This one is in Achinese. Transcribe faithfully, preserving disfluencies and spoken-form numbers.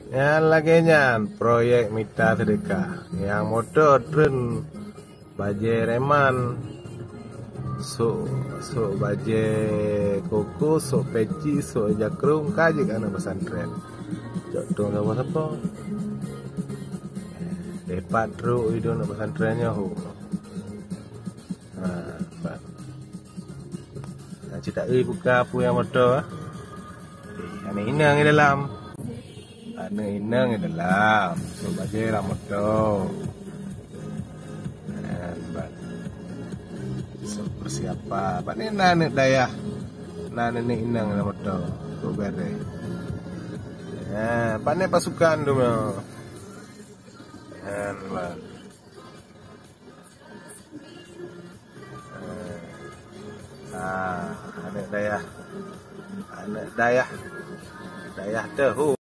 Nyan lagèe nyan proyek mita seudeukah. Nyang moto treun bajèe reman, sôk, sôk bajèe koko, sôk peci, sôk jakrong, ka jeuet aneuk pesantren. Cok tueng sapo-sapo. Lepat trok idong aneuk pesantren nyoe ho. Ha, pat. Nah, cit taeu buka peue nyang moto, ah. Eh, aneuk inong di dalam. Aneuk inong di dalam. Sôk bajèe lam moto. Nah, pat. Sôk persiapan. Pat ni na aneuk dayah. Na aneuk inong lam moto. Sôk bajèe. Ha, pat ni pasukan tu, mah. Nah, pat. Ah, aneuk dayah. Aneuk dayah. Dayah teuh, hu,